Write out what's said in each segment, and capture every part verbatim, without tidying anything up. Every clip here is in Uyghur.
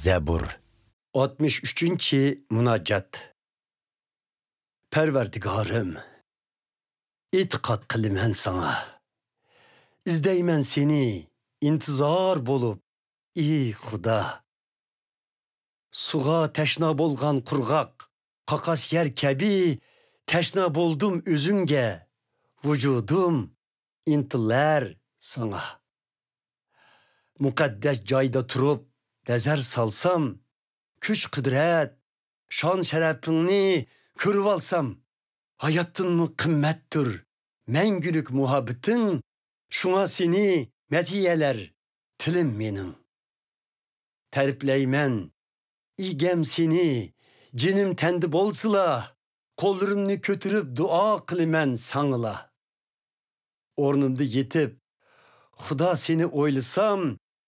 زەبۇر. ئاتمىش ئۈچىنچى مۇناجات. پەرۋەردىگارىم، ئېتىقاد قىلىمەن ساڭا. ئىزدەيمەن سېنى ئىنتىزار بولۇپ، ئى خۇدا. سۇغا تەشنا بولغان قۇرغاق، قاقاس يەر كەبى تەشنا بولدۇم ئۆزۈڭگە، ۋۇجۇدۇم ئىنتىلەر ساڭا. مۇقەددەس جايدا تۇرۇپ نەزەر سالسام، كۈچ-قۇدرەت، شان-شەرەپىڭنى كۆرۈۋالسام، ھاياتتىنمۇ قىممەتتۇر مەڭگۈلۈك مۇھەببىتىڭ، شۇڭا سېنى مەدھىيەلەر تىلىم مېنىڭ. تەرىپلەيمەن ئىگەم سېنى، جېنىم تەندە بولسىلا، قوللىرىمنى كۆتۈرۈپ دۇئا قىلىمەن ساڭىلا. ئورنۇمدا يېتىپ، خۇدا سېنى ئويلىسام،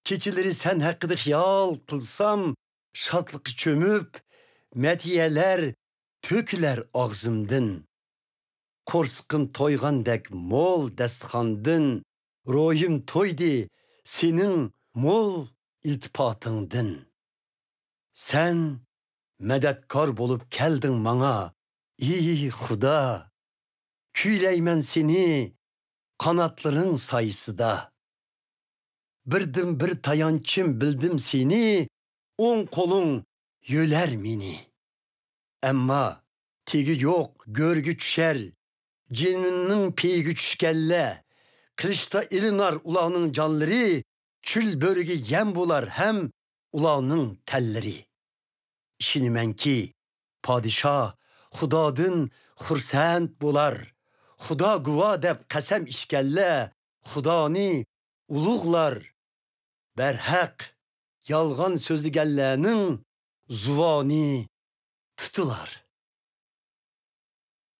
كېچىلىرى سەن ھەققىدە خىيال قىلسام، شادلىققا چۆمۈپ، مەدھىيەلەر تۆكۈلەر ئاغزىمدىن. قورسىقىم تويغاندەك مول دەستىخاندىن، روھىم تويدى سېنىڭ مول ئىلتىپاتىڭدىن. سەن مەدەتكار بولۇپ كەلدىڭ ماڭا، ئى خۇدا. كۈيلەيمەن سېنى قاناتلىرىڭ سايىسىدا. بىردىنبىر تايانچىم بىلدىم سېنى، ئوڭ قولۇڭ يۆلەر مېنى. ئەمما تېگى يوق گۆرگە چۈشەر، جېنىمنىڭ پېيىگە چۈشكەنلەر، قىلىچتا ئېلىنار ئۇلارنىڭ جانلىرى، چۆل بۆرىگە يەم بولار ھەم ئۇلارنىڭ تەنلىرى. ئىشىنىمەنكى، پادىشاھ خۇدادىن خۇرسەن بولار. خۇدا گۇۋا دەپ قەسەم ئىچكەنلەر خۇدانى ئۇلۇغلار. بەرھەق، يالغان سۆزلىگەنلەرنىڭ زۇۋانى تۇتۇلار.